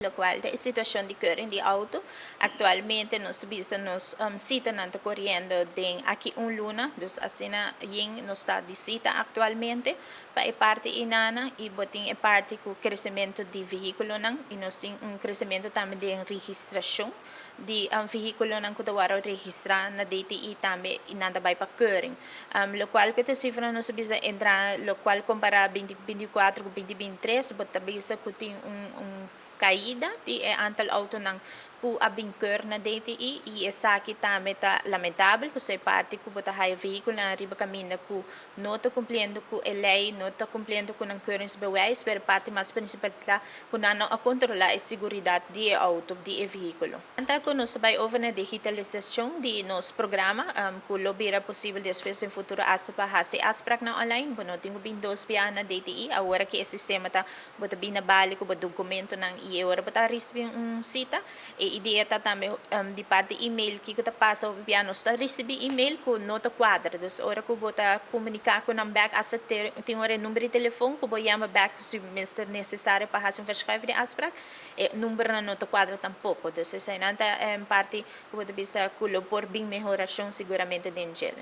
Locual ta e situacion di keuring di auto, actualmente nos ta bisa nos citanan ta coriendo den aki un luna, dus asina yen nos ta di cita actualmente pa e parti inana. Y bo tin e parti cu crecemento di vehiculonan y nos tin un crecemento tambe den registracion di vehiculonan cu ta wordo registra na DTI tambe y nan ta bay pa keuring. Locual cu ta cifra nos ta bisa entra locual compara 2024 cu 2023, bo ta bisa cu tin un caida di e aantal autonan cu a bin keur na DTI, y esaki tambe ta lamentabel, pasobra e parti cu bo ta haya vehiculonan riba caminda cu no ta cumpliendo cu e ley, no ta cumpliendo cu nan keuringsbewijs, pero parti mas principal ta cu nan no a controla e seguridad di e auto, di e vehiculo. Anto cu nos ta bay over na digitalisacion di nos programa, cu lo bira posibel despues den futuro hasta pa haci afspraaknan online, bo no tin cu bin dos biaha na DTI. Awor cu e sistema ta bo ta bin na balie cu bo documentonan y ora bo ta ricibi un cita. E idea ta tambe di parti e-mail, kico ta pasa biaha nos ta ricibi e-mail cu no ta cuadra, dus ora cu bo ta comunica cu nan back, hasta tin ora number di telefon cu bo yama back si mester necesario pa haci un verschuiving di afspraak, e numbernan no ta cuadra tampoco. Dus esey nan ta parti cu bo ta bisa cu lo por bin mehoracion seguramente den dje.